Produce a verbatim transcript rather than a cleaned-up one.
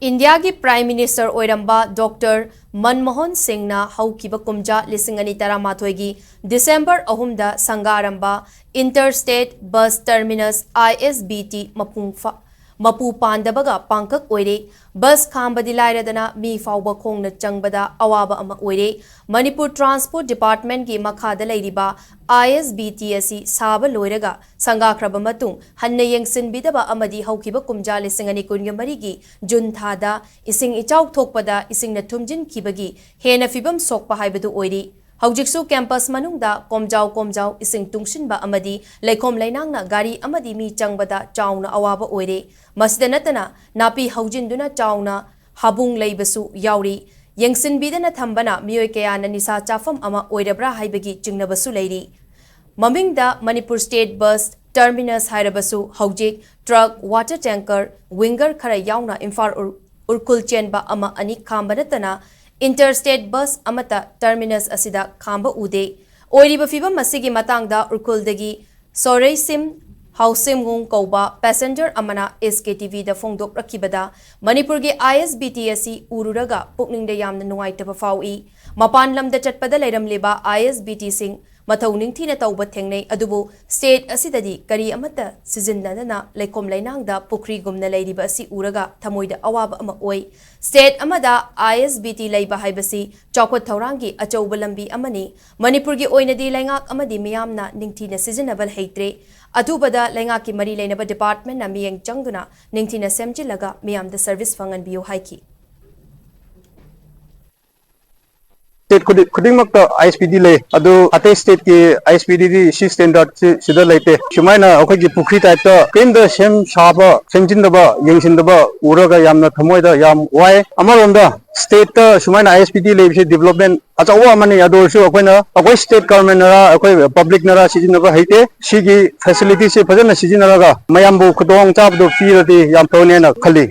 ꯏꯟꯗꯤꯌꯥꯒꯤ Prime Minister ꯑꯣꯏꯔꯝꯕ Doctor Manmohan ꯁꯤꯡꯅ ꯍꯧꯈꯤꯕ ꯀꯨꯝꯖꯥ ꯂꯤꯁꯤꯡ ꯑꯅꯤ ꯇꯔꯥꯃꯥꯊꯣꯏꯒꯤ December ꯑꯍꯨꯝꯗ ꯁꯪꯒꯥꯔꯝꯕ Interstate Bus Terminus, I S B T, ꯃꯄꯨꯡ ꯐꯥ-, ꯃꯄꯨ ꯄꯥꯟꯗꯕꯒ ꯄꯥꯡꯀꯛ ꯑꯣꯏꯔꯦ꯫ ꯕꯁ ꯈꯥꯝꯕꯗꯤ ꯂꯥꯏꯔꯗꯅ ꯃꯤ ꯐꯥꯎꯕ ꯈꯣꯡꯅ ꯆꯪꯕꯗ ꯑꯋꯥꯕ ꯑꯃ ꯑꯣꯏꯔꯦ꯫ ꯃꯅꯤꯄꯨꯔ Transport Departmentꯀꯤ ꯃꯈꯥꯗ ꯂꯩꯔꯤꯕ I S B T ꯑꯁꯤ ꯁꯥꯕ ꯂꯣꯏꯔꯒ ꯁꯪꯒꯥꯈ꯭ꯔꯕ ꯃꯇꯨꯡ ꯍꯟꯅ ꯌꯦꯡꯁꯤꯟꯕꯤꯗꯕ ꯑꯃꯗꯤ ꯍꯧꯈꯤꯕ ꯀꯨꯝꯖꯥ ꯂꯤꯁꯤꯡ ꯑꯅꯤ ꯀꯨꯟꯒ ꯃꯔꯤꯒꯤ June ꯊꯥꯗ ꯏꯁꯤꯡ ꯏꯆꯥꯎ ꯊꯣꯛꯄꯗ ꯏꯁꯤꯡꯅ ꯊꯨꯝꯖꯤꯟꯈꯤꯕꯒꯤ ꯍꯦꯟꯅ ꯐꯤꯕꯝ ꯁꯣꯛꯄ ꯍꯥꯏꯕꯗꯨ ꯑꯣꯏꯔꯤ꯫ ꯍꯧꯖꯤꯛꯁꯨ campus ꯃꯅꯨꯡꯗ ꯀꯣꯝꯖꯥꯎ ꯀꯣꯝꯖꯥꯎ ꯏꯁꯤꯡ ꯇꯨꯡꯁꯤꯟꯕ ꯑꯃꯗꯤ ꯂꯩꯈꯣꯝ ꯂꯩꯅꯥꯡꯅ ꯒꯥꯔꯤ ꯑꯃꯗꯤ ꯃꯤ ꯆꯪꯕꯗ ꯆꯥꯎꯅ ꯑꯋꯥꯕ ꯑꯣꯏꯔꯦ꯫ ꯃꯁꯤꯗ ꯅꯠꯇꯅ ꯅꯥꯄꯤ ꯍꯧꯖꯤꯟꯗꯨꯅ ꯆꯥꯎꯅ ꯍꯥꯕꯨꯡ ꯂꯩꯕꯁꯨ ꯌꯥꯎꯔꯤ꯫ ꯌꯦꯡꯁꯤꯟꯕꯤꯗꯅ ꯊꯝꯕꯅ ꯃꯤꯑꯣꯏ ꯀꯌꯥꯅ ꯅꯤꯁꯥ ꯆꯥꯐꯝ ꯑꯃ ꯑꯣꯏꯔꯕ꯭ꯔꯥ ꯍꯥꯏꯕꯒꯤ ꯆꯤꯡꯅꯕꯁꯨ ꯂꯩꯔꯤ꯫ ꯃꯃꯤꯡꯗ Manipur State Bus Terminus ꯍꯥꯏꯔꯕꯁꯨ ꯍꯧꯖꯤꯛ truck, water tanker, winger ꯈꯔ ꯌꯥꯎꯅ ꯏꯝꯐꯥꯜ ꯎꯔ-, ꯎꯔꯈꯨꯜ ꯆꯦꯟꯕ ꯑꯃ ꯑꯅꯤ ꯈꯥꯝꯕ ꯅꯠꯇꯅ interstate bus ꯑꯃꯠꯇ terminus ꯑꯁꯤꯗ ꯈꯥꯝꯕ ꯎꯗꯦ꯫ ꯑꯣꯏꯔꯤꯕ ꯐꯤꯕꯝ ꯑꯁꯤꯒꯤ ꯃꯇꯥꯡꯗ ꯎꯔꯈꯨꯜꯗꯒꯤ ꯁꯣꯔꯩꯁꯤꯝ ꯍꯥꯎꯁꯤꯝꯋꯨꯡ ꯀꯧꯕ passenger ꯑꯃꯅ S K T Vꯗ ꯐꯣꯡꯗꯣꯛꯂꯛꯈꯤꯕꯗ, ꯃꯅꯤꯄꯨꯔꯒꯤ I S B T ꯑꯁꯤ ꯎꯔꯨꯔꯒ ꯄꯨꯛꯅꯤꯡꯗ ꯌꯥꯝꯅ ꯅꯨꯡꯉꯥꯏꯇꯕ ꯐꯥꯎꯏ꯫ ꯃꯄꯥꯟ ꯂꯝꯗ ꯆꯠꯄꯗ ꯂꯩꯔꯝꯂꯤꯕ I S B Tꯁꯤꯡ ꯃꯊꯧ ꯅꯤꯡꯊꯤꯅ ꯇꯧꯕ ꯊꯦꯡꯅꯩ, ꯑꯗꯨꯕꯨ state ꯑꯁꯤꯗꯗꯤ ꯀꯔꯤ ꯑꯃꯠꯇ ꯁꯤꯖꯤꯟꯅꯗꯅ ꯂꯩꯈꯣꯝ ꯂꯩꯅꯥꯡꯗ ꯄꯨꯈ꯭ꯔꯤꯒꯨꯝꯅ ꯂꯩꯔꯤꯕ ꯑꯁꯤ ꯎꯔꯒ ꯊꯃꯣꯏꯗ ꯑꯋꯥꯕ ꯑꯃ ꯑꯣꯏ꯫ State ꯑꯃꯗ I S B T ꯂꯩꯕ ꯍꯥꯏꯕꯁꯤ ꯆꯥꯎꯈꯠ ꯊꯧꯔꯥꯡꯒꯤ ꯑꯆꯧꯕ ꯂꯝꯕꯤ ꯑꯃꯅꯤ꯫ ꯃꯅꯤꯄꯨꯔꯒꯤ ꯑꯣꯏꯅꯗꯤ ꯂꯩꯉꯥꯛ ꯑꯃꯗꯤ ꯃꯤꯌꯥꯝꯅ ꯅꯤꯡꯊꯤꯅ ꯁꯤꯖꯤꯟꯅꯕ ꯍꯩꯇ꯭ꯔꯦ꯫ ꯑꯊꯨꯕꯗ ꯂꯩꯉꯥꯛꯀꯤ ꯃꯔꯤ ꯂꯩꯅꯕ departmentꯅ ꯃꯤꯠꯌꯦꯡ ꯆꯪꯗꯨꯅ ꯅꯤꯡꯊꯤꯅ ꯁꯦꯝꯖꯤꯜꯂꯒ ꯃꯤꯌꯥꯝꯗ service ꯐꯪꯍꯟꯕꯤꯌꯨ ꯍꯥꯏꯈꯤ꯫ State ꯈꯨꯗꯤꯡ-, ꯈꯨꯗꯤꯡꯃꯛꯇ I S B T ꯂꯩ, ꯑꯗꯨ ꯑꯇꯩ stateꯀꯤ I S B T ꯁꯤ standard ꯁꯤ ꯁꯤꯗ ꯂꯩꯇꯦ꯫ ꯁꯨꯃꯥꯏꯅ ꯑꯩꯈꯣꯏꯒꯤ ꯄꯨꯈ꯭ꯔꯤ typeꯇ ꯀꯔꯤꯝꯇ ꯁꯦꯝ ꯁꯥꯕ, ꯁꯦꯝꯖꯤꯟꯗꯕ, ꯌꯦꯡꯁꯤꯟꯗꯕ ꯎꯔꯒ ꯌꯥꯝꯅ ꯊꯃꯣꯏꯗ ꯌꯥꯝ ꯋꯥꯏ꯫ ꯑꯃꯔꯣꯝꯗ stateꯇ ꯁꯨꯃꯥꯏꯅ I S B T ꯂꯩꯕꯁꯤ development ꯑꯆꯧꯕ ꯑꯃꯅꯤ꯫ ꯑꯗꯨ ꯑꯣꯏꯔꯁꯨ ꯑꯩꯈꯣꯏꯅ, ꯑꯩꯈꯣꯏ state governmentꯅꯔ ꯑꯩꯈꯣꯏ publicꯅꯔ ꯁꯤꯖꯤꯟꯅꯕ ꯍꯩꯇꯦ꯫ ꯁꯤꯒꯤ facilityꯁꯤ ꯐꯖꯅ ꯁꯤꯖꯤꯟꯅꯔꯒ ꯃꯌꯥꯝꯕꯨ ꯈꯨꯗꯣꯡ ꯆꯥꯕꯗꯨ ꯄꯤꯔꯗꯤ ꯌꯥꯝ ꯐꯒꯅꯤ ꯍꯥꯏꯅ ꯈꯜꯂꯤ꯫